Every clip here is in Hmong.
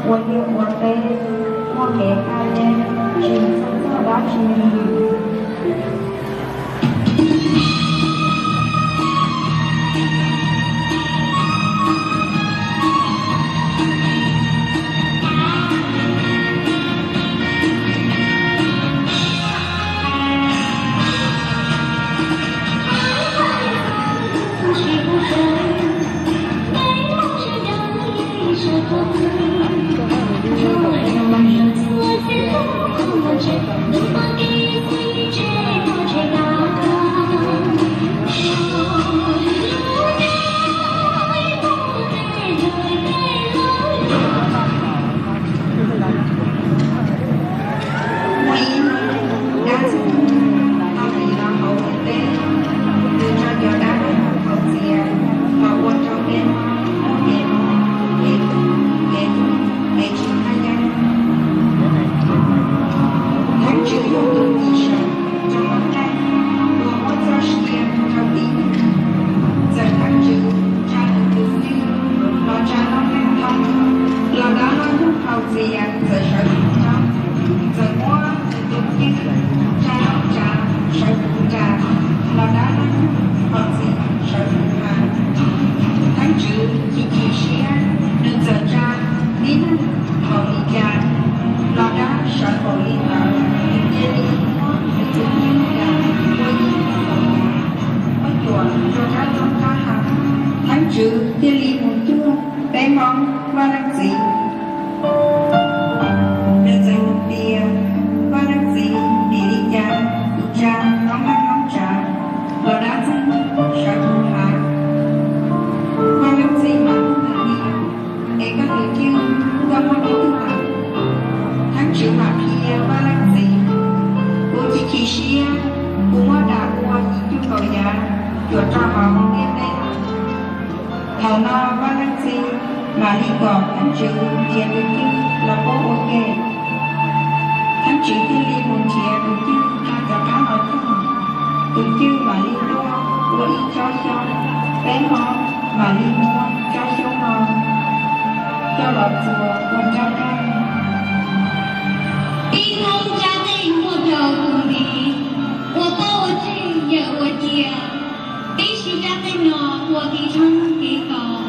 Ua liaj ua teb muaj kev cai, tsis txhawj txog dab tsi li. Muaj ib hnub, dab ntxwg nyoog tau tiv los hauv lub teb, nws tso cov dab ntawd mus haus txias los ua rau peb muaj kev mob, kev hlub, kev hlub, kev tsis kaj yeeb. Thaib Tswv yog tus cim seem rau noob neej uas muaj txoj sia rau tib neeg. Txawm Thaib Tswv tsa nws tus cwj los tsa noob neej thoob, los dab noob neej haus txias txawm sawv tsis tau. Txawm muab nws tus cwj tsa noob tsa sawv puv nras, los dab noob neej haus txias sawv puv nras. Thaib Tswv chim chim siab, nws txawm tsa tib neeg haus li cas, los dab sawv npaum li ntawd, nws cia li muab nws tus cwj nras ua ib tug kaus yav, muab cuam rau qab roob qab hav. Thaib Tswv thiaj li mus cuag peb Hmoob Vaj Leej Txiv. Nws txawm nug tias, Vaj Leej Txiv, vim li cas kuv tsa noob neej noob tsav los dab ntxwg nyoog sawv puv hav? Vaj Leej Txiv mam nug hais tias, Es koj tus cwj koj muab rau twg lawm? Thaib Tswv mam qhia Vaj Leej Txiv, Kuv chim chim siab, kuv muab nras ua ib tug kaus yav cuam rau hauv ntiaj teb lawm. Thaum no Vaj Leej Txiv mam li kom Thaib Tswv nrhiav tus cwj los pauj ua ke. Thaib Tswv thiaj li mus nrhiav tus cwj tag rov qab los cuag, tus cwj mam li tuaj ua ib tsob xyoob. Peb Hmoob mam li muab tsob xyoob no coj los txuas ua nrab qeej. Peb Hmoob nrab qeej muaj rau tus ntiv, ua paj ua tseg yawm ua cia. Peb siv nrab qeej no ua kev tshoob kev kos,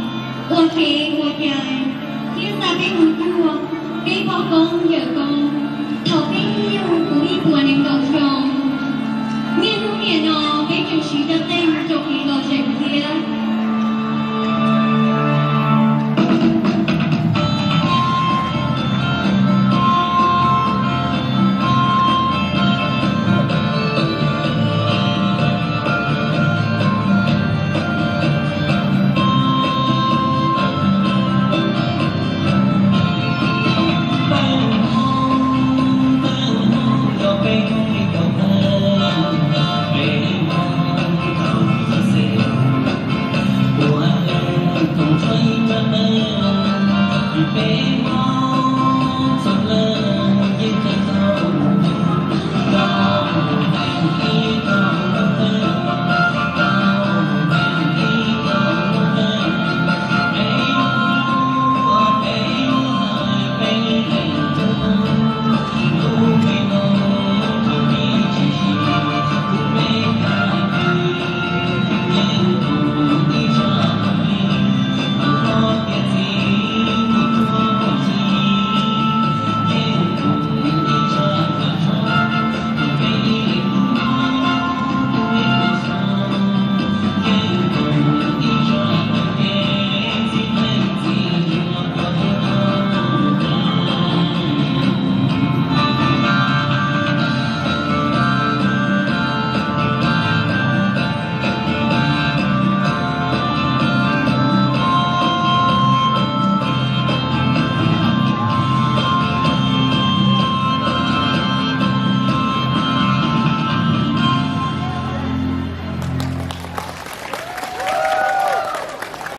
ua kev ua cai, thiab xa peb mus cuag peb poj koob yawm koob.